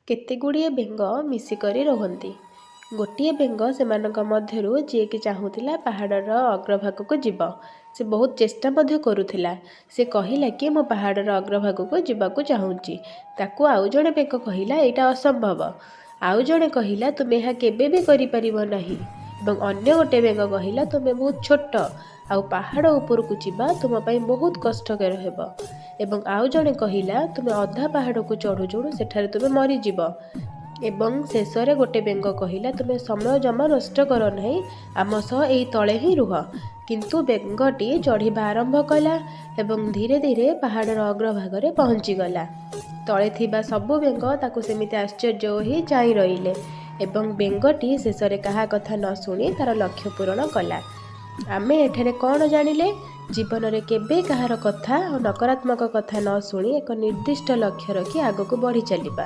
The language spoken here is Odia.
କେତେଗୁଡ଼ିଏ ବେଙ୍ଗ ମିଶିକରି ରୁହନ୍ତି। ଗୋଟିଏ ବେଙ୍ଗ ସେମାନଙ୍କ ମଧ୍ୟରୁ ଯିଏକି ଚାହୁଁଥିଲା ପାହାଡ଼ର ଅଗ୍ରଭାଗକୁ ଯିବ। ସେ ବହୁତ ଚେଷ୍ଟା ମଧ୍ୟ କରୁଥିଲା। ସେ କହିଲା କି ମୁଁ ପାହାଡ଼ର ଅଗ୍ରଭାଗକୁ ଯିବାକୁ ଚାହୁଁଛି। ତାକୁ ଆଉ ଜଣେ ବେଙ୍ଗ କହିଲା, ଏଇଟା ଅସମ୍ଭବ। ଆଉ ଜଣେ କହିଲା, ତୁମେ ଏହା କେବେ ବି କରିପାରିବ ନାହିଁ। ଏବଂ ଅନ୍ୟ ଗୋଟେ ବେଙ୍ଗ କହିଲା, ତୁମେ ବହୁତ ଛୋଟ ଆଉ ପାହାଡ଼ ଉପରକୁ ଯିବା ତୁମ ପାଇଁ ବହୁତ କଷ୍ଟକର ହେବ। ଏବଂ ଆଉ ଜଣେ କହିଲା, ତୁମେ ଅଧା ପାହାଡ଼କୁ ଚଢ଼ୁ ଚଢ଼ୁ ସେଠାରେ ତୁମେ ମରିଯିବ। ଏବଂ ଶେଷରେ ଗୋଟେ ବେଙ୍ଗ କହିଲା, ତୁମେ ସମୟ ଜମା ନଷ୍ଟ କର ନାହିଁ, ଆମ ସହ ଏଇ ତଳେ ହିଁ ରୁହ। କିନ୍ତୁ ବେଙ୍ଗଟି ଚଢ଼ିବା ଆରମ୍ଭ କଲା ଏବଂ ଧୀରେ ଧୀରେ ପାହାଡ଼ର ଅଗ୍ରଭାଗରେ ପହଞ୍ଚିଗଲା। ତଳେ ଥିବା ସବୁ ବେଙ୍ଗ ତାକୁ ସେମିତି ଆଶ୍ଚର୍ଯ୍ୟ ହୋଇ ଚାହିଁ ରହିଲେ ଏବଂ ବେଙ୍ଗଟି ଶେଷରେ କାହା କଥା ନ ଶୁଣି ତା'ର ଲକ୍ଷ୍ୟ ପୂରଣ କଲା। ଆମେ ଏଠାରେ କ'ଣ ଜାଣିଲେ? ଜୀବନରେ କେବେ କାହାର କଥା ଓ ନକାରାତ୍ମକ କଥା ନ ଶୁଣି ଏକ ନିର୍ଦ୍ଦିଷ୍ଟ ଲକ୍ଷ୍ୟ ରଖି ଆଗକୁ ବଢ଼ି ଚାଲିବା।